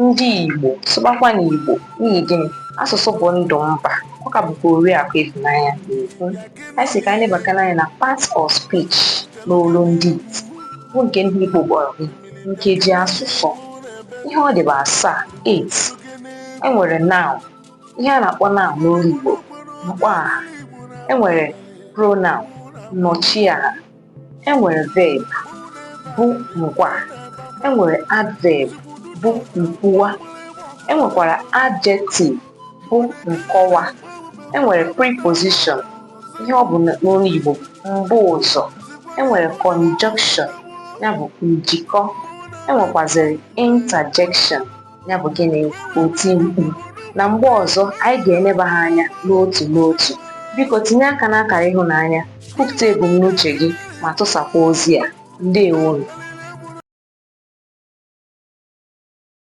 Ndị Igbo, sụbakwanụ Igbo n'ihi gịnị? Asụsụ bụ ndụ mba. Ọ ka bụkwa Oriakụ Ifunanya na-ekwu. Anyị sị ka anyị lebakene anya na parts of speech n'olu ndị iti, bụ nke ndị Igbo kpọrọ nkeji asụsụ. Ihe ọ dị bụ asaa, 8. E nwere noun, ihe a na-akpọ noun n'olu Igbo, mkpọaha. E nwere pronoun, nnọchiaha. E nwere verb, bụ ngwa. E nwere adverb, bụ nkwuwa. E nwekwara adjective, bụ nkọwa. E nwere preposition, ihe ọ bụ n'olu Igbo, mbụ ụzọ. E nwere conjunction, ya bụ njikọ. E nwekwazịrị interjection, ya bụ gịnị? Oti mkpu. Na mgbe ọzọ, anyị ga-eneba ha anya n'otu n'otu. Biko tinye aka n'akara ịhụnanya, kwupụta ebumnuche gị ma tụsakwa ozi a. Ndewonu.